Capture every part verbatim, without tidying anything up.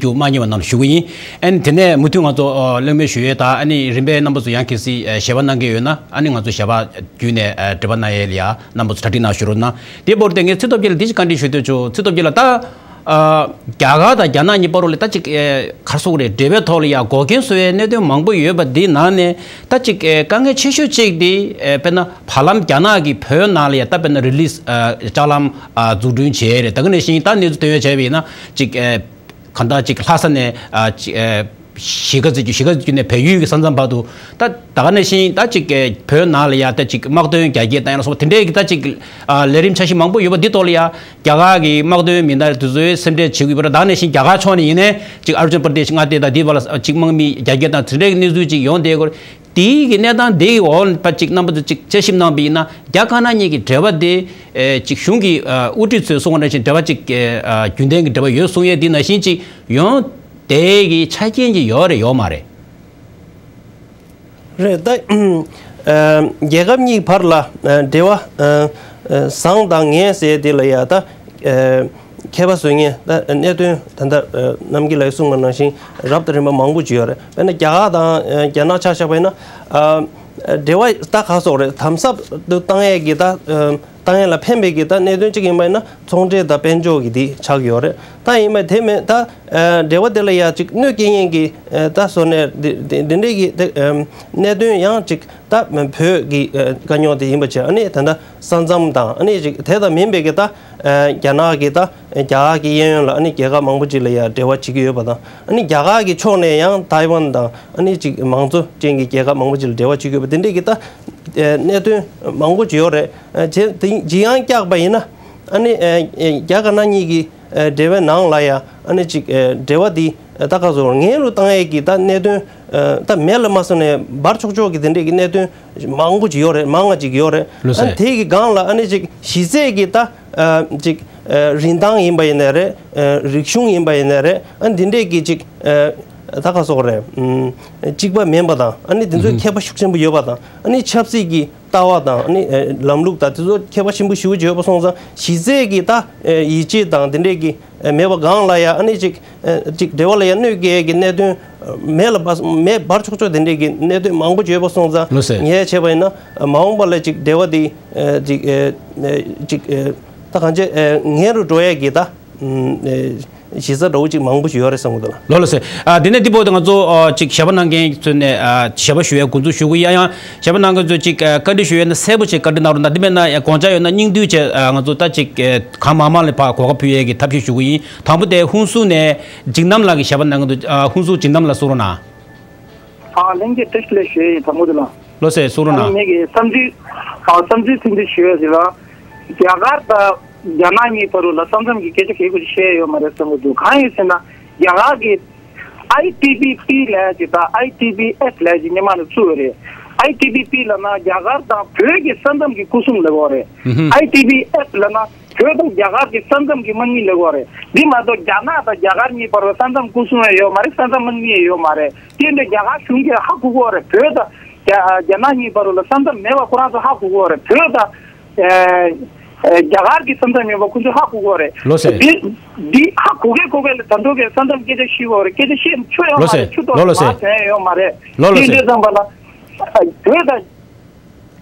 དུ་མ་ཉེས་པ་རྣམས་ཞུ་གི་ཡིན། ཨ་ནི་དེ་ནས་མུ་མཐུད་ང་ཚོ་ཨ་གླེང་མོལ་ཞུ་ཡས་དང་། ཨ་ནི་རིམ་པས་རྣམ་པ་ཚོ་ཡང་གལ་སྲིད་ཨ་ཞལ་པར་གནང་མཁན་ཡོད་ན། ཨ་ནི་ང་ཚོ་ཞལ་པར་བརྒྱུད་ནས་ཨ་འབྲེལ་བ་གནང་ཡས་ལ་ཡ་རྣམ་པ་ཚོ་གྲ་སྒྲིག་གནང་ཞུ་རོགས་གནང་། དེ་བར་དུ་ངས་ཚེ་སྟོབས་རྒྱལ་ལ་འདི་ཞིག་བཀའ་འདྲི་ཞུ་འདོད་བྱུང་། ཚེ་སྟོབས་རྒྱལ་ལགས། ད་ཨ་རྒྱ་གར་དང་རྒྱ་ནག་གཉིས་བར་ལ་ད་ཅིག་ཨ་ག་རེ་ཟེར་དགོས་རེད། འབྲེལ་བའི་ཐོག་ལ་ཡ་འགོག་རྐྱེན་བཟོ་བའི་གནད་དོན་མང་པོ་ཡོད་པ་འདི་ནང་ནས། ད་ཅིག་ཨ་དཀའ་ངལ་ཆེ་ཤོས་གཅིག་དེ་ཨ་དཔེར་ན་བར་ལམ་རྒྱ་ནག་གིས་བོད་ནང་ལ་ཡ་ད་དཔེར་ན་རི་ལིས་ཨ་ལྕགས་ལམ་ཨ་འཛུགས་སྐྲུན་བྱས་རེད། ད་ག་ནང་བཞིན་ད་གནས་ཚུལ་ཐོན་ཡ་བྱས་པ་ཡིན་ན་ཅིག་ཨ་གང་ལྟར་ཅིག་ལྷ་ས་ནས་ཨ་ཅིག་ཨ་གཞིས་ཀ་རྩེ་བརྒྱུད། གཞིས་ཀ་རྩེ་བརྒྱུད་ནས་བལ་ཡུལ་གྱི་ས་མཚམས་བར་དུ། ད་ད་ག་ནང་བཞིན་ད་ཅིག་ཨ་བོད་ནང་ལ་ཡ་ད་ཅིག་དམག་དོན་རྒྱ་སྐྱེད་བཏང་ཡ་ལ་སོགས་པ་དེ་འདྲའི་གི་ད་ཅིག་ཨ་ལས་རིམ་འཆར་གཞི་མང་པོ་ཡོད་པ་འདི་ཐོག་ལ་ཡ་རྒྱ་གར་གྱི་དམག་དོན་མི་སྣ་དེ་ཚོས་སེམས་ཁྲལ་བྱེད་ཀྱི་ཡོད་པ་རེད། ད་ག་ནང་བཞིན་རྒྱ་གར་ཕྱོགས་ནས་ཡིན་ནའི་ཅིག་ཨ་རུ་ཅན་པར་དེ་ཤི་མངའ་སྡེ་དང་དེའི་བར་ལ་ཅིག་དམག་མི་རྒྱ་སྐྱེད་དང་དེ་འདྲའི་གི་གནས་ཚུལ་ཅིག་ཡོང་བསྡད་ཡོད་རེད། དེའི་གི་གནས་སྟངས་དེའི་འོག་ལ་ཕར་ཅིག་རྣམ་པ་ཚོས་ཅིག་དཔྱད་ཞིབ་གནང་བ་ཡིན་ན། རྒྱ་དཀར་ནག་གཉིས་ཀྱི་འབྲེལ་བ་དེ་ཨེ་ཅིག་གཞུང་གི་ཨ་དབུ་ཁྲིད་ཚོས་གསུངས་པ་ནང་བཞིན་འབྲེལ་བ་ཅིག་ཨ་རྒྱུན་ལྡན་གྱི་འབྲེལ་བ་ཡོད་གསུང་ཡས་དེ་ནང་བཞིན་ཅིག་ཡོང་བསྡད་ཀྱི་ཆ་རྐྱེན་ཅིག་ཡོད་རེད་ཡོད་མ་རེད། རེད། ད་ཨ་རྒྱལ་ཁབ་གཉིས་བར་ལ་ཨ་འབྲེལ་བ་ཨ་ཨ་བཟང་དང་ངན་ཟེར་དེ་ལ་ཡ་ད་ཨ་ཁྱད་པར་བཟོ་མཁན་ད་གནད་དོན་ད་ལྟ་ཨ་རྣམ་རྒྱལ་ལགས་གསུངས་པ་ནང་བཞིན་རབ་དང་རིམ་པ་མང་པོ་ཅིག་ཡོད་རེད། དཔེར་ན་རྒྱ་གར་དང་ཨ་རྒྱ་ནག་ཆ་བཞག་པ་ཡིན་ན། ཨ་འབྲེལ་བ་ད་ག་སོགས་རེད། དམ་ཟབ་ཏུ་བཏང་ཡས་ཀྱི་ད་ཨ་བཏང་ཡས་ལ་ཕན་པའི་གི་ད་གནད་དོན་གཅིག་ཡིན་པ་ཡིན་ན་ཚོང་འབྲེལ་དང་དཔལ་འབྱོར་གྱི་དེ་ཆགས་ཀྱི་ཡོད་རེད། ད་ཡིན་པ་དེ་མིན་ད་ཨ་འབྲེལ་བ་དེ་ལ་ཡ་ཅིག་གནོད་སྐྱེལ་མཁན་གྱི་ཨ་ད་བཟོ་གནས་དེ་དེ་དེ་འདྲའི་གི་དེ་ཨ་གནད་དོན་ཡང་ཅིག་ད་བོད་ཀྱི་ཨ་དཀའ་རྙོག་དེ་ཡིན་པ་བྱས། ཨ་ནི་ད་ལྟ་ས་མཚམས་དང་། ཨ་ནི་ཅིག་དེ་དང་མིན་པའི་གི་ད་ཨ་རྒྱ་ནག་གི་ད་རྒྱ་གར་གྱི་གཡས་གཡོན་ལ་ཨ་ནི་རྒྱལ་ཁབ་མང་པོ་ཅིག་ལ་ཡ་འབྲེལ་བ་བྱེད་ཀྱི་ཡོད་པ་དང་། ཨ་ནི་རྒྱ་གར་གྱི་ཕྱོགས་ནས་ཡང་ཐའེ་ཝན་དང་། ཨ་ནི་ཅིག་མང་གཙོ་ཅན་གྱི་རྒྱལ་ཁབ་མང་པོ་ཅིག་ལ་འབྲེལ་བ་བྱེད་ཀྱི་ཡོད་པ་དེ་འདྲའི་གི་ད་ཨ་གནད་དོན་མང་པོ་ཅིག་ཡོད་རེད། ཨ་བྱས་དེ་ཇི་ཡང་བཀྱགས་པ་ཡིན་ན། ཨ་ནི་ཨ་རྒྱ་དཀར་ནག་གཉིས་ཀྱི་ཨ་འབྲེལ་བའི་ནང་ལ་ཡ་ཨ་ནི་ཅིག་ཨ་འབྲེལ་བ་འདི་ཨ་ད་ག་ཚོད་ངན་རུ་བཏང་ཡས་ཀྱི་ད་གནད་དོན་ཨ་ད་མེད་ལ་མ་སོང་ནས་འབར་ཆོག་ཆོག་གི་དེ་འདྲས་ཀྱི་གནད་དོན་མང་པོ་ཅིག་ཡོད་རེད། མང་ང་ཅིག་ཡོད་རེད། ལགས་སོ། ཨ་ནི་དེ་གི་སྒང་ལ་ཨ་ནི་ཅིག་གཞི་རྩའི་གི་ད་ཨ་ཅིག་ཨ་རིན་ཐང་ཡིན་པ་ཡིན་ནའི་རེད། ཨ་རིག་གཞུང་ཡིན་པ་ཡིན་ནའི་རེད། ཨ་ནི་དེ་འདྲས་ཀྱི་ཅིག་ཨ་ད་ག་ཚོད་རེད། ཨམ་གཅིག་པ་མིན་པ་དང་། ཨ་ནི་དེ་ཚོའི་ཨུ་ཧུམ། ཁྱད་པར་ཤུགས་ཆེན་པོ་ཡོད་པ་དང་། ཨ་ནི་ཆབ་སྲིད་ཀྱི་ལྟ་བ་དང་། ཨ་ནི་ཨ་ལམ་ལུགས་དང་དེ་ཚོ་ཁྱད་པར་ཆེན་པོ་ཞེ་པོ་ཅིག་ཡོད་པ་སོང་ཙང་། གཞི་རྩའི་གི་ད་ཨ་ཡིད་ཆེས་དང་དེ་འདྲས་ཀྱི་ཨ་མེད་པ་སྒང་ལ་ཡ་ཨ་ནི་ཅིག་ཨ་ཅིག་འབྲེལ་བ་ལ་ཡ་གནོད་སྐྱེལ་གྱི་གནད་དོན་ཨ་མེད་ལ་འབར་མེད་འབར་ཆོག་ཆོག་དེ་འདྲས་ཀྱི་གནད་དོན་མང་པོ་ཅིག་ཡོད་པ་སོང་ཙང་། ལགས་སོ། ངས་བྱས་པ་ཡིན་ན་ཨ་མ་འོངས་པ་ལ་ཅིག་འབྲེལ་བ་དེ་ཨ་ཅིག་ཨ་ཨ་ཅིག་ཨ་ད་གང་ཅི་ཨ་ངན་རུ་འགྲོ་ཡས་ཀྱི་ད། ཨུམ། ཨེ་གཞི་རྩ་འདྲ་བོ་ཅིག་མང་པོ་ཞིག་ཡོད་རེད་བསམ་གྱི་འདུག་ལགས། ལགས་ལགས་སེ། ཨ་དེ་ནས་དེ་བར་དུ་ང་ཚོ་ཨ་ཅིག་ཞལ་པར་གནང་མཁན་ཚོ་ནས་ཨ་ཞལ་པར་ཞུ་ཡས་འགོ་འཛུགས་ཞུ་གི་ཡིན། ཡང་ཞལ་པར་གནང་མཁན་ཚོ་ཅིག་ཨ་བཀའ་འདྲི་ཞུ་ཡས་ན་གསལ་པོ་ཅིག་བཀའ་འདྲི་གནང་རོགས་གནང་། དེ་མེད་ན་ཡང་དགོངས་འཆར་ཡོད་ན་སྙིང་བསྡུས་བྱས་ཨ་ང་ཚོ་ད་ཅིག་ཨ་གང་མང་མང་ལ་ཕར་གོ་སྐབས་ཕུལ་ཡས་ཀྱི་ཐབས་ཤེས་ཞུ་གི་ཡིན། དང་པོ་དེ་ཧུན་སུར་ནས་འཇིགས་རྣམ་ལགས་ཀྱིས་ཞལ་པར་གནང་གི་འདུག། ཨ་ཧུན་སུར་འཇིགས་རྣམ་ལགས་གསུང་རོགས་གནང་། ཨ་ལྷན་རྒྱས་བཀྲ་ཤིས་བདེ་ལེགས་ཞུ་ཡས་ཡིན། དང་པོ་དེ་ལ། ལགས་སེ། གསུང་རོགས་ཨ་ནི་གནང་། ངེད་ཀྱི་བསམ་ཚུལ། ཨ་བསམ་ཚུལ་ཐེངས་འདི་ཞུ་ཡས་ཟེར་ལ། རྒྱ་གར་དང་རྒྱ་ནག་གཉིས་བར་ལ་ས་མཚམས་ཀྱི་སྐད་ཆ་གལ་ཆེ་ཞིག་བཤད་ཡོད་མ་རེད་བསམ་གྱི་འདུག། གང་ཡིན་ཟེར་ན། རྒྱ་གར་གྱི་ཨའི་ཊི་བི་པི་ལབ་ཡ་ཅིག་དང་ཨའི་ཊི་བི་ཨེཕ་ལབ་ཡ་ཅིག་སྔོན་མ་ནས་བཙུགས་ཡོད་རེད། ཨའི་ཊི་བི་པི་ལབ་ན་རྒྱ་གར་དང་བོད་ཀྱི་ས་མཚམས་ཀྱི་སྐུ་སྲུང་ལབ་ཡོད་རེད། ཨུ་ཧུམ། ཨའི་ཊི་བི་ཨེཕ་ལབ་ན་བོད་དང་རྒྱ་གར་གྱི་ས་མཚམས་ཀྱི་དམག་མི་ལབ་ཡོད་རེད། འདི་མ་གཏོགས་རྒྱ་ནག་དང་རྒྱ་གར་གཉིས་བར་ལ་ས་མཚམས་སྐུ་སྲུང་ཡང་ཡོད་མ་རེད། ས་མཚམས་དམག་མི་ཡང་ཡོད་མ་རེད། དེ་འདྲ་རྒྱ་གར་གཞུང་གིས་ཧ་གོ་གི་ཡོད་རེད། བོད་དང་རྒྱ་རྒྱ་ནག་གཉིས་བར་ལ་ས་མཚམས་མེད་པ་ཁོ་རང་ཚོ་ཧ་གོ་གི་ཡོད་རེད། བོད་དང་ཨ་ཨ་རྒྱ་གར་གྱི་ས་མཚམས་ཡིན་པ་ཁོ་ཚོས་ཧ་གོ་གི་ཡོད་རེད། ལགས་སེ། འདི་འདི་ཧ་གོ་གི་གོ་གི་ལ་ད་དུང་གི་ས་མཚམས་སྐད་ཆ་བཤད་ཀྱི་ཡོད་རེད། སྐད་ཆ་བཤད་ཆོག་ཡོད་མ་རེད། ལགས་སེ། ཆུ་ཐོག་ལ་ལགས་སེ། མར་ཐོན་ཡོད་མ་རེད། ལགས་ལགས་དེ་སེ། འདྲ་ཙམ་པ་ལ་ཨ་བོད་དང་།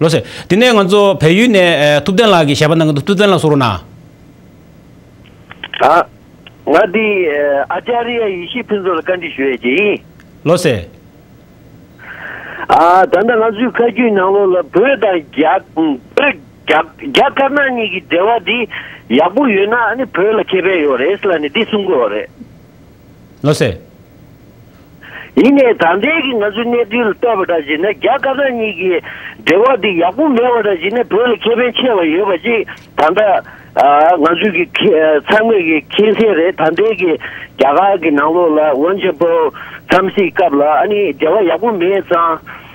ལགས་སེ། དེ་ནས་ང་ཚོ་བལ་ཡུལ་ནས་ཨ་ཐུབ་བསྟན་ལགས་ཀྱིས་ཞལ་པར་གནང་གི་འདུག། ཐུབ་བསྟན་ལགས་གསུང་རོགས་གནང་། ཨ། ང་འདི་ཨ་ཨ་ཅཱར་ཡ་ཡེ་ཤེས་ཕུན་ཚོགས་ལ་བཀའ་འདྲི་ཞུ་ཡས་ཅིག་ཡིན། ལགས་སེ། ཨ་ད་ལྟ་ང་ཚོའི་ཁ་རྒྱུན་ནང་ལོགས་ལ་བོད་དང་རྒྱ་བོད་རྒྱ་རྒྱ་དཀར་ནག་གཉིས་ཀྱི་འབྲེལ་བ་འདི་ཡག་པོ་ཡོད་ན་ཨ་ནི་བོད་ལ་ཁེ་ཕན་ཡོད་རེད་ཟེར་ལབ་ནས་འདི་གསུང་གི་ཡོད་རེད། ལགས་སེ། ཡིན་ནའི་ད་ལྟའི་གི་ང་ཚོའི་གནས་ཚུལ་ལ་ལྟོས་པ་འདྲ་བྱས་ན་རྒྱ་དཀར་ནག་གཉིས་ཀྱི་འབྲེལ་བ་འདི་ཡག་པོ་མེད་པ་འདྲ་བྱས་ན་བོད་ལ་ཁེ་ཕན་ཆེ་བ་ཡོད་པ་ཅིག་ད་ལྟ་ཨ་ང་ཚོའི་གི་ཁེ་ཚང་མས་གི་མཁྱེན་གསལ་རེད། ད་ལྟའི་གི་རྒྱ་གར་གི་ནང་ལོགས་ལ་ཝན་ཅེ་པོ་འཚམས་གཟིགས་སྐབས་ལ་ཨ་ནི་འབྲེལ་བ་ཡག་པོ་མེད་ཙང་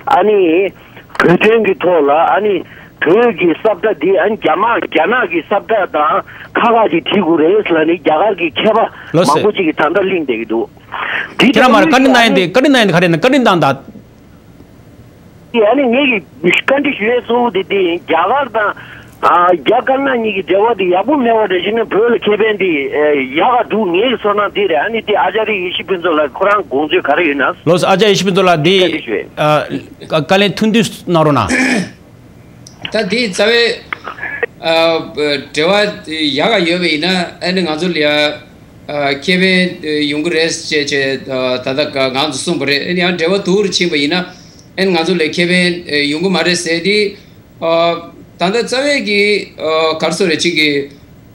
ཨ་ནི་བོད་དོན་གི་ཐོག་ལ་ཨ་ནི་བོད་ཀྱི་ས་བཀྲ་འདི་ཨ་ནི་རྒྱ་དམག་རྒྱ་ནག་གི་ས་བཀྲ་དང་ཁ་ཁ་ཅིག་བྲིས་དགོས་རེད་ལབ་ནས་རྒྱ་གར་གི་མཁས་པ་ལགས་སེ། མང་པོ་ཅིག་གིས་ད་ལྟ་གླེང་བསྡད་ཀྱི་འདུག། དེ་ཁྱེད་རང་མར་བཀའ་འདྲི་གནང་ཡས་འདི་བཀའ་འདྲི་གནང་ཡས་འདི་ག་རེ་ཡིན་ན། བཀའ་འདྲི་གནང་དང་། ཨ་ནི་ངེད་ཀྱི་བཀའ་འདྲི་ཞུ་ཡས་གཙོ་བོ་དེ་དེ་ཡིན། རྒྱ་གར་དང་ ཨ། རྒྱ་དཀར་ནག་གཉིས་ཀྱི་འབྲེལ་བ་དེ་ཡག་པོ་མེད་པ་རེད། བྱས་ན་བོད་ལ་ཁེ་ཕན་དེ་ཨེ་ཡག་ག་འགྲོ། ངའི་ཚོར་སྣང་དེ་རེད། ཨ་ནི་དེ་ཨ་ཅཱརྱ་ཡེ་ཤེས་ཕུན་ཚོགས་ལགས་ཁོ་རང་དགོངས་ཚུལ་ག་རེ་ཡོད་ན། ལགས་སོ། ཨ་ཅཱརྱ་ཡེ་ཤེས་ཕུན་ཚོགས་ལགས། འདི་བཀའ་འདྲི་ཞུ་ཡས་ཡིན། ཨ། བཀའ་ལན་ཐུང་ཐུང་གནང་རོགས་གནང་། ད་དེ་རྩ་བའི་ཨ་འབྲེལ་བ་ཡག་ག་ཡོད་པ་ཡིན་ན། ཨ་ནི་ང་ཚོ་ལ་ཡ་ཨ་ཁེ་ཕན་ཡོང་གི་རེད་ཅེས་ཅེས་ཨ་ད་ལྟ་ང་ཚོ་གསུངས་པ་རེད། ཨ་ནི་ཡང་འབྲེལ་བ་སྡུག་རུ་ཕྱིན་པ་ཡིན་ན། ཨ་ནི་ང་ཚོ་ལ་ཁེ་ཕན་ཡོང་གི་མ་རེད་ཟེར་དེ། ཨ་ད་ལྟ་རྩ་བའི་གི་ཨ་ག་རེ་ཟེར་རེད། ཅིག་གི་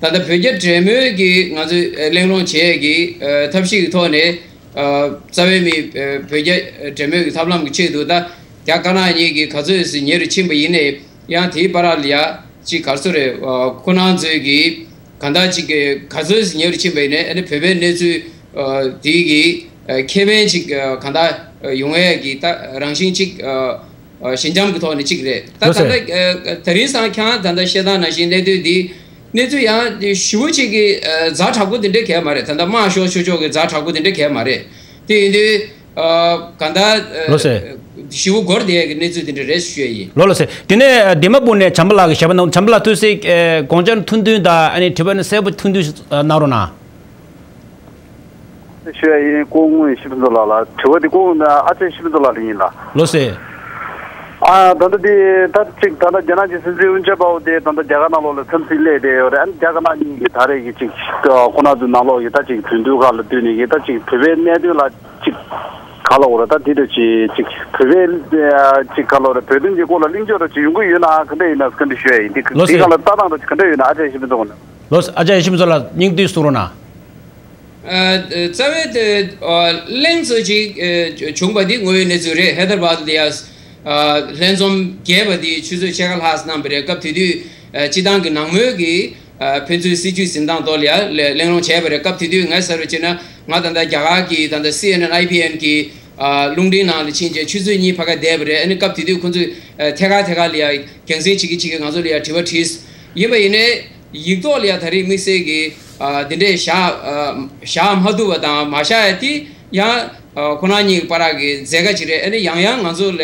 ད་ལྟ་བོད་རྒྱ་འབྲེལ་མོལ་གྱི་ང་ཚོས་གླེང་སློང་བྱེད་ཀྱི་ཨ་ཐབས་ཤེས་ཀྱི་ཐོག་ནས། ཨ་རྩ་བའི་མི་ཨ་བོད་རྒྱ་འབྲེལ་མོལ་གྱི་ཐབས་ལམ་གྱི་ཆེད་དུ། ད་རྒྱ་དཀར་ནག་གཉིས་ཀྱི་ག་ཚོད་ཟིན་ཉེ་རུ་ཕྱིན་པ་ཡིན་ནའི། ཡང་དེའི་བར་ལ་ཡ་ཅིག་ག་རེ་ཟེར་རེད། ཨ་ཁོ་རང་ཚོས་ཀྱི་གང་ལྟར་ཅིག་གི་ག་ཚོད་ཟིན་ཉེ་རུ་ཕྱིན་པ་ཡིན་ནའི། ཨ་ནི་བོད་པའི་གནས་ཚུལ་ཨ་དེའི་གི་ཨ་ཁེ་ཕན་ཅིག་ཨ་གང་ལྟར་ཨ་ཡོང་ཡས་ཀྱི་ད་རང་བཞིན་ཅིག་ཨ། ཨ་ཞི་འཇམ་གྱི་ཐོག་ནས་གཅིག་རེད། ད་ལགས་ད་སེ། ལྟ་ཨ་དེ་རིང་སང་ཁྱང་ད་ལྟ་བཤད་སྟངས་ནང་བཞིན་གནས་ཚུལ་འདི་གནས་ཚུལ་ཡང་ཞེ་པོ་ཅིག་གི་ཨ་ཛ་དྲག་པོ་དེ་འདྲ་གང་ཡང་མ་རེད། ད་ལྟ་དམག་ཤོར་ཆོག་ཆོག་གི་ཛ་དྲག་པོ་དེ་འདྲ་གང་ཡང་མ་རེད། དེ་ཡིན་དུས་ཨ་གང་ལྟར་ལགས་སེ། ཨ་ཞེ་པོ་འགོར་བསྡད་ཡག་གི་གནས་ཚུལ་དེ་འདྲ་རེད་ཞུ་ཡ་ཡིན། ལགས་ལགས་སེ། དེ་ནས་ཨ་དེ་མ་པོ་ནས་བྱམས་པ་ལགས་ཀྱིས་ཞལ་པར་གནང་། བྱམས་པ་ལགས་ཐུགས་སྲས་ཨ་དགོངས་འཆར་ཐུང་ཐུང་དང་། ཨ་ནི་དྲི་བ་ནི་གསལ་པོ་ཐུང་ཐུང་ཞིག་ཨ་གནང་རོགས་གནང་། ཞུ་ཡ་ཡིན། སྐུ་ངོ་ཡེ་ཤེས་ཕུན་ཚོགས་ལགས་ལ་དྲི་བ་འདི་སྐུ་ངོ་ཨ་ཅག་ཡེ་ཤེས་ཕུན་ཚོགས་ལགས་ལ་ཡིན་ལགས། ལགས་སེ། ཨ་ད་ལྟ་འདི་ད་ཅིག་ད་ལྟ་རྒྱ་ནག་གི་སྲིད་འཛིན་ཨུན་ཅག་པའོ་དེ་ད་ལྟ་རྒྱ་གར་ནང་ལོགས་ལ་འཚམས་གཟིགས་སླེབས་བསྡད་ཡོད་རེད། ཨ་ནི་རྒྱ་དཀར་ནག་གཉིས་ཀྱི་ད་རེས་ཀྱི་ཅིག་ཁོ་ན་ཚོའི་ནང་ལོགས་ཀྱི་ད་ཅིག་དོན་དུ་ཁག་ལ་བསྟུན་ནས་ཀྱི་ད་ཅིག་བོད་པའི་གནད་དོན་ལ་ཅིག་ག་ལ་འོ་ར། ད་འདི་འདྲ་ཅིག་ཅིག་བོད་པའི་ཅིག་ག་ལ་འོ་ར། བོད་དོན་གྱི་སྐོར་ལ་གླེང་ཕྱོགས་འདྲ་ཅིག་ཡོང་གི་ཡོད་ན་ག་འདྲ་ཡིན་ན་བཀའ་འདྲི་ཞུ་ཡ་ཡིན། འདི་ལགས་འདི་སེ། སྒང་ལ་ལྟ་སྟངས་འདྲ་ཅིག་ག་འདྲ་ཡོད་ན་ཨ་ཅག་ཡེ་ཤེས་ཕུན་ཚོགས་ལགས། ལགས་སེ། ཨ་ཅག་ཡེ་ཤེས་ཕུན་ཚོགས་ལགས་སྙིང་བསྡུས་གསུང་རོགས་གནང་། ཨ་རྩ་བའི་དེ་ཨ་གླེང་ཚོད་ཅིག་ཨ་བྱུང་བ་འདི་དངོས་ཡོད་གནས་ཚུལ་རེད། ཧེ་དར་བཱད་ལ་ཡ་ཨ་ལྷན་འཛོམས་རྒྱས་པ་འདི་ཆུ་ཚོད་ཕྱེད་ཀ་ལྷག་གནང་བ་རེད། སྐབས་དེ་དུས་ཨ་སྤྱི་བཏང་གི་ནང་མོལ་གྱི་ཨ་ཕན་ཚུན་སྲིད་ཇུས་འཛིན་སྟངས་ཐོག་ལ་ཡ་གླེང་སློང་བྱས་པ་རེད། སྐབས་དེ་དུས་ངས་ཟེར་བ་བྱས་ན། ང་ད་ལྟ་རྒྱ་གར་གྱི་ད་ལྟ་སི་ཨེན་ཨེན་ཨའི་པི་ཨེན་གྱི་ཨ་རླུང་འཕྲིན་ནང་ལ་ཕྱིན་བྱས་ཆུ་ཚོད་གཉིས་ཕ་ག་བསྡད་པ་རེད། ཨ་ནི་སྐབས་དེ་དུས་ཁོང་ཚོས་ཨ་ཐད་ཀར་ཐད་ཀར་ལ་ཡ་རྒྱང་སྲིང་བྱེད་ཀྱི་བྱེད་ཀྱི་ང་ཚོ་ལ་ཡ་དྲི་བ་དྲིས། ཡིན་པ་ཡིན་ནའི་ཡིག་ཐོག་ལ་ཡ་ད་རེས་དམིགས་བསལ་གྱི་ཨ་དེ་འདྲས་བཞག་ཨ་བཞག་མ་ཐུབ་པ་དང་། མ་བཞག་ཡ་དེ་ཡང་ཨ་ཁོ་རང་གཉིས་ཀྱི་བར་གྱི་མཛད་དཀའ་ཅིག་རེད། ཨ་ནི་ཡང་ཡང་ང་ཚོ་ལ་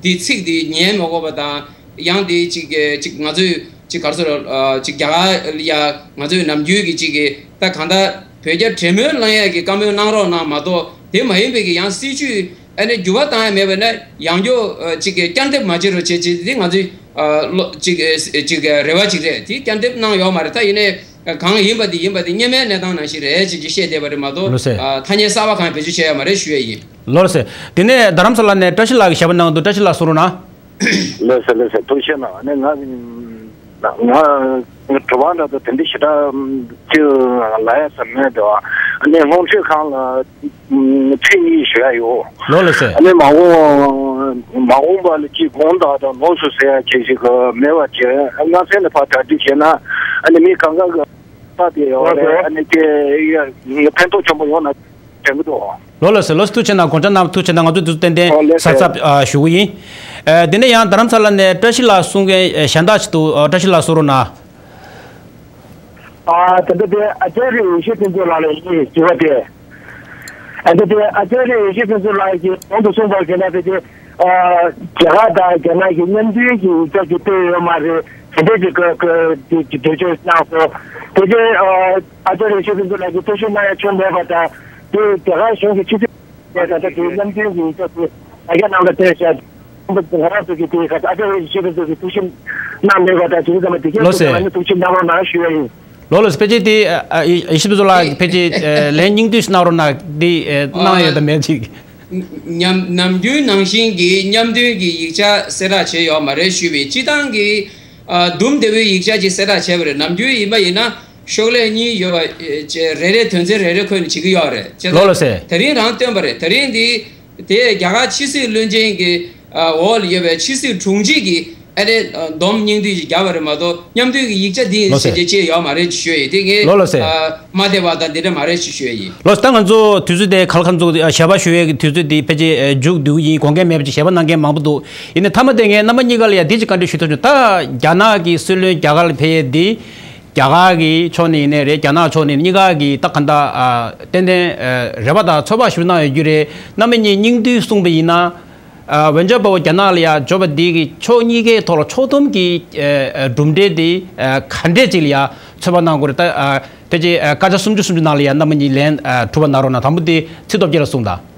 འདི་ཚིག་འདི་ཉན་མ་དགོས་པ་དང་། ཡང་འདི་ཅིག་ཅིག་ང་ཚོས་ཅིག་ག་རེ་ཟེར་ཨ་ཅིག་རྒྱ་གར་ལ་ཡ་ང་ཚོས་ནམ་རྒྱུན་གྱི་ཅིག་གི་ད་གང་ལྟར་བོད་རྒྱ་འབྲེལ་མོལ་གནང་ཡས་ཀྱི་བཀའ་མོལ་གནང་རོགས་གནང་མ་གཏོགས། དེ་མ་ཡིན་པའི་གི་ཡང་སྲིད་ཇུས་ཨ་ནི་འགྱུར་བ་བཏང་ཡ་མེད་པ་ན་ཡང་བསྐྱར་ཨ་ཅིག་གི་བསྐྱར་འདེབས་མ་བྱེད་རོགས་བྱེད་ཅེས་དེ་ང་ཚོའི་ཨ་བློ་ཅིག་ཨ་ཅིག་རེ་བ་ཅིག་རེད། དེ་བསྐྱར་འདེབས་གནང་ཡོད་མ་རེད། ད་ཡིན་ནའི་གང་ཡིན་པ་དེ་ཡིན་པ་དེ་སྔོན་མའི་གནས་སྟངས་ནང་བཞིན་རེད་ཅེས་ཅིག་བཤད་བསྡད་པ་རེད་མ་གཏོགས། ལགས་སེ། ཨ་ཐ་སྙད་གསར་པ་གང་ཡང་བེད་སྤྱོད་བྱས་ཡོད་མ་རེད་ཞུ་ཡས་ཡིན། ལགས་སེ། དེ་ནས་རྡ་རམ་ས་ལ་ནས་བཀྲ་ཤིས་ལགས་ཀྱིས་ཞལ་པར་གནང་འདུག་བཀྲ་ཤིས་ལགས་གསུང་རོགས་གནང་། ལགས་སེ་ལགས་སེ། ཐུགས་རྗེ་གནང་། ཨ་ནི་ང་ང་ང་དྲི་བ་འདྲ་དང་དེ་འདྲ་ཞེ་དྲག་ཅིག་ལབ་ཡ་ཙམ་མེད་དོ། ཨ་ནི་རླུང་འཕྲིན་ཁང་ལ་ཚིག་གཉིས་ཞུ་ཡ་ཡོད། ལགས་ལགས་སེ། ཨ་ནི་མ་འོངས་མ་འོངས་པ་ལ་ཅིག་དགོངས་དག་དང་ལོགས་སུ་ཟེར་ཡ་ཅིག་ཞིག་མེད་པ་བྱས། སྔ་ས་ནས་ཕར་གྲ་སྒྲིག་བྱས་ན་ཨ་ནི་མི་གང་ག་གི་ལྟ་དེ་ཡོད་རེད། ཨ་ནི་དེ་ཕན་ཐོགས་ཆེན་པོ་ཡོང་ན་དྲན་གི་འདུག་ལགས་ལགས་སེ། ལགས་སེ། ཐུགས་རྗེ་གནང་། དགོངས་འཆར་གནང་། ཐུགས་རྗེ་གནང་། ང་ཚོས་དུས་ཚོད་ཏན་ཏན་ཨོ་ལགས་སེ། གཟབ་གཟབ་ཨ་ཞུ་གི་ཡིན། ཨ་དེ་ནས་ཡང་རྡ་རམ་ས་ལ་ནས་བཀྲ་ཤིས་ལགས་གསུང་མཁན་ཨ་གཞན་དག་ཅིག་འདུག་ཨ་བཀྲ་ཤིས་ལགས་གསུང་རོགས་གནང་། ཨ་ད་ལྟ་དེ་ཨ་ཅརྱ་ཡེ་ཤེས་ཕུན་ཚོགས་ལགས་ལ་ཡིན་ཞུ་བ་དེ། ཨ་ད་ལྟ་དེ་ཨ་ཅརྱ་ཡེ་ཤེས་ཕུན་ཚོགས་ལགས་ཀྱིས་གོང་དུ་གསུངས་པ་བཞིན་ལ་དེ་དེ་ཨ་རྒྱ་གར་དང་རྒྱ་ནག་གི་མཉམ་མཐུན་གྱི་ཡིག་ཆ་ཅིག་བཏོན་ཡོད་མ་རེད། དེ་འདྲ་ཅིག་གི་གི་གི་གི་འགྲེལ་བརྗོད་གནང་སོང་། དེ་དེ་ཨ་ཨ་ཅརྱ་ཡེ་ཤེས་ཕུན་ཚོགས་ལགས་ཀྱིས་ཐུགས་ཞིབ་གནང་ཡ་བྱུང་མེད་པ་དང་། དེ་རྒྱ་གར་གཞུང་གི་ཕྱི་སྲིད་ད་ལྟ་དེ་མཉམ་འབྲེལ་གྱི་ཡིག་ཆ་དེ་ད་རྒྱ་ནང་ལ་སྤྲད་བཞག་ང་རང་ཚོ་གི་དེ་ཁ་ཨ་ཅག་ཡེ་ཤེས་ཕུན་ཚོགས་ཀྱི་ཐུགས་ཞིབ་གནང་མེད་པ་དང་། དེ་ཚོ་ཚང་མ་དེ་གའི་ལགས་སེ། ཐུགས་ཞིབ་གནང་རོགས་གནང་ཞུ་ཡ་ཡིན། ལགས་ལགས་སེ། ཕལ་ཆེར་དེ་ཨ་ཨ་ཡེ་ཤེས་ཕུན་ཚོགས་ལགས་ཕལ་ཆེར་ཨ་ལན་སྙིང་བསྡུས་གནང་རོགས་གནང་། དེ་ཨ་གནང་ཡོད་དམ་མེད་ཅིག་ཉམས་ནམ་རྒྱུན་ནང་བཞིན་གྱི་མཉམ་འདོན་གྱི་ཡིག་ཆ་གསལ་བསྒྲགས་བྱས་ཡོད་མ་རེད་ཞུས་པའི་སྤྱི་བཏང་གི་ཨ་དུམ་བདེ་པོའི་ཡིག་ཆ་ཅིག་གསལ་བསྒྲགས་བྱས་པ་རེད། ནམ་རྒྱུན་ཡིན་པ་ཡིན་ན་ཤོག་ལྷེ་གཉིས་ཡོད་པ་ཨེ་ཅེ་རེ་རེ་དོན་ཚན་རེ་རེ་འཁོད་ནས་བྱེད་ཀྱི་ཡོད་རེད། བྱས་ལགས་ལགས་སེ། ཙང་དེ་རིང་རང་བཏོན་པ་རེད། དེ་རིང་འདི་དེ་རྒྱ་གར་ཕྱི་སྲིད་བློན་ཆེན་གྱི་ཨ་འོག་ལ་ཡོད་པའི་ཕྱི་སྲིད་དྲུང་ཆེ་གིས་ཨ་ནི་ཨ་སྡོམ་སྙིང་བསྡུས་ཤིག་བརྒྱབ་པ་རེད་མ་གཏོགས། མཉམ་འདོན་གྱི་ཡིག་ཆ་འདི་ཡིན་ལགས་སེ། ཟེར་རྒྱུ་ཅིག་ཡོད་མ་རེད་ཅེས་ཞུ་ཡ་ཡིན། དེ་ངས་ལགས་ལགས་སེ། ཨ་མ་བདེ་བ་དང་འདི་འདྲ་མ་རེད་ཅེས་ཞུ་ཡ་ཡིན། ལགས་སོ། ད་ང་ཚོ་དུས་ཚོད་དེ་ག་ལ་ག་ཚོད་ཞལ་པར་ཞུ་ཡས་ཀྱི་དུས་ཚོད་དེ་ཕལ་ཆེར་ཨ་མཇུག་བསྡུ་གི་ཡིན། དགོངས་འགལ་མེད་པ་ཅིག་ཞལ་པར་གནང་མཁན་མང་པོ་འདུག་ཡིན་ནའི་མཐའ་མ་དེ་ངས་རྣམ་པ་གཉིས་ཀ་ལ་ཡ་འདི་ཅིག་བཀའ་འདྲི་ཞུ་ཐུབ་བྱུང་། ད་རྒྱ་ནག་གི་སྲིད་བློན་རྒྱ་གར་ལ་ཕེབས་ཡས་འདི་རྒྱ་གར་གི་ཕྱོགས་ནས་ཡིན་ནའི་རེད། རྒྱ་ནག་ཕྱོགས་ནས་གཉིས་ཀ་གི་ད་ག་འདྲ་ཨ་ཏན་ཏན་ཨ་རེ་བ་དང་ཚོད་དཔག་ཞིག་གནང་ཡོད་རྒྱུ་རེད། རྣམ་པ་གཉིས་སྙིང་བསྡུས་གསུངས་པ་ཡིན་ན། ཨ་ཝེན་ཅར་པའོ་རྒྱ་ནག་ལ་ཡ་འབྱོར་བ་འདི་གི་ཕྱོགས་གཉིས་ཀའི་ཐོག་ལ་ཕྱོགས་བསྡོམས་ཀྱི་ཨ་ཨ་གྲུབ་འབྲས་དེ་ཨ་ག་འདྲས་ཅིག་ལ་ཡ་ཚོད་དཔག་གནང་དགོས་རེད། ད་ཨ་ཕལ་ཆེར་ཨ་སྐར་ཆ་སུམ་ཅུ་སུམ་ཅུ་ནང་ལ་ཡ་རྣམ་པ་གཉིས་ལན་ཨ་གྲུབ་པ་གནང་རོགས་གནང་། དང་པོ་དེ་ཚེ་སྟོབས་རྒྱལ་ལ་གསུངས་དང་།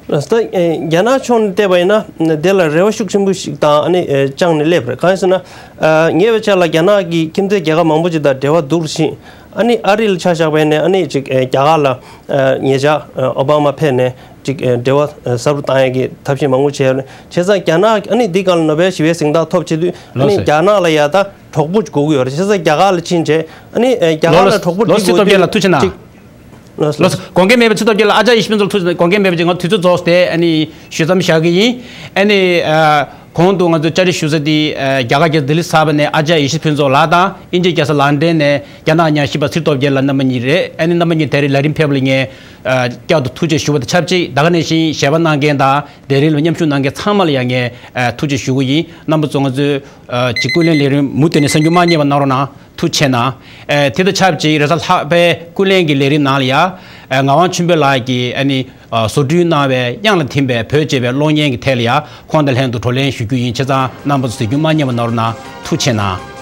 ད་ཨེ་རྒྱ་ནག་ཕྱོགས་ནས་བལྟས་པ་ཡིན་ན་དེ་ལ་རེ་བ་ཤུགས་ཆེན་པོ་ཞིག་དང་ཨ་ནི་ཨེ་བཅངས་ནས་སླེབས་རེད། གང་ཡིན་ཟེར་ན་ཨ་ཉེ་བའི་ཆར་ལ་རྒྱ་ནག་གིས་ཁྱིམ་མཚེས་རྒྱལ་ཁབ་མང་པོ་ཅིག་དང་འབྲེལ་བ་སྡུག་རུ་ཕྱིན། ཨ་ནི་ཨ་རི་ལ་ཆ་བཞག་པ་ཡིན་ན་ཨ་ནི་ཅིག་ཨེ་རྒྱ་གར་ལ་ཨ་ཉེ་ཆར་ཨ་ཨོ་བྷ་མ་ཕེབས་ནས་ཅིག་ཨེ་འབྲེལ་བ་ཨ་ཟབ་རུ་བཏང་ཡག་གི་ཐབས་ཤེས་མང་པོ་བྱས་ཡོད་རེད། བྱས་ཙང་རྒྱ་ནག་ཨ་ནི་འདི་སྒང་ལ་ནོ་བེལ་ཞི་བའི་གཟེངས་རྟགས་ཐོབ་བྱེད་དུས་ཨ་ལགས་ནི་སོ། རྒྱ་ནག་ལ་ཡ་ད་གྲོགས་པོ་དགོས་ཀྱི་ཡོད་རེད། བྱས་ཙང་རྒྱ་གར་ལ་ཕྱིན་བྱས་ཨ་ནི་ཨེ་རྒྱ་གར་ལ་ལོ་གྲོགས་པོ་ལོ་ཅིག་སི་དགོས་ཏོབ་རྒྱལ་ལ་ཐུགས་རྗེ་གནང་། ཅིག་ལགས་སོ། ལགས་སོ། དགོངས་འགལ་མེད་པའི་ཚེ་སྟོབས་རྒྱལ་ལགས། ཨ་ཅག་ཡེ་ཤེས་ཕུན་ཚོགས་ལ་ཐུགས་རྗེ་གནང་། དགོངས་འགལ་མེད་པ་ཅིག་ང་དུས་ཚོད་རྫོགས་ཏེ་ཨ་ནི་ཞུ་མཚམས་བཞག་གི་ཡིན། ཨ་ནི་ཨ་གོང་དུ་ང་ཚོས་བཅར་འདྲི་ཞུ་ས་དེ་ཨ་རྒྱ་གར་རྒྱལ་ས་ལྡི་ལི་གསར་པ་ནས་ཨ་ཅག་ཡེ་ཤེས་ཕུན་ཚོགས་ལགས་དང་དབྱིན་ཇིའི་རྒྱལ་ས་ལན་ཌན་ནས་རྒྱ་ནག་ཉམས་ཞིབ་པ་ཚེ་སྟོབས་རྒྱལ་ལགས་རྣམ་པ་གཉིས་རེད། ཨ་ནི་རྣམ་པ་གཉིས་དེ་རིང་ལས་རིམ་ཕེབས་པ་ལ་ངས་ཨ་བསྐྱར་དུ་ཐུགས་རྗེ་ཞུ་བ་དང་ཆབས་ཅིག་ད་ག་ནང་བཞིན་ཞལ་པར་གནང་མཁན་དང་ལས་རིམ་ལ་མཉམ་ཞུགས་གནང་མཁན་ཚང་མ་ལ་ཡང་ངས་ཨ་ཐུགས་རྗེ་ཞུ་གི་ཡིན། རྣམ་པ་ཚོ་ང་ཚོའི་ཨ་ཅིག་ཀུན་གླེང་ལས་རིམ་མུ་མཐུད་ནས་གསན་རྒྱུ་མ་བསྙེལ་བ་གནང་རོགས་གནང་། ཐུགས་རྗེ་གནང་། ཨེ་དེ་དང་ཆབས་ཅིག་རེས་གཟའ་ལྷག་པའི་ཀུན་གླེང་གི་ལས་རིམ་ནང་ལ་ཡ། ཨེ་ངག་དབང་ཆོས་འཕེལ་ལགས་ཀྱིས་ཨ་ནི་ཨ་བཟོ་སྐྲུན་གནང་བའི་དབྱངས་ལ་ཐིམ་པའི་བོད་ཅེས་པའི་གློག་བརྙན་གྱི་ཐད་ལ་ཡ་ཁོང་དང་ལྷན་དུ་བགྲོ་གླེང་ཞུ་རྒྱུ་ཡིན། བྱས་ཙང་རྣམ་པ་ཚོ་གཟིགས་རྒྱུ་མ་བསྙེལ་བ་གནང་རོགས་གནང་། ཐུགས་རྗེ་གནང་།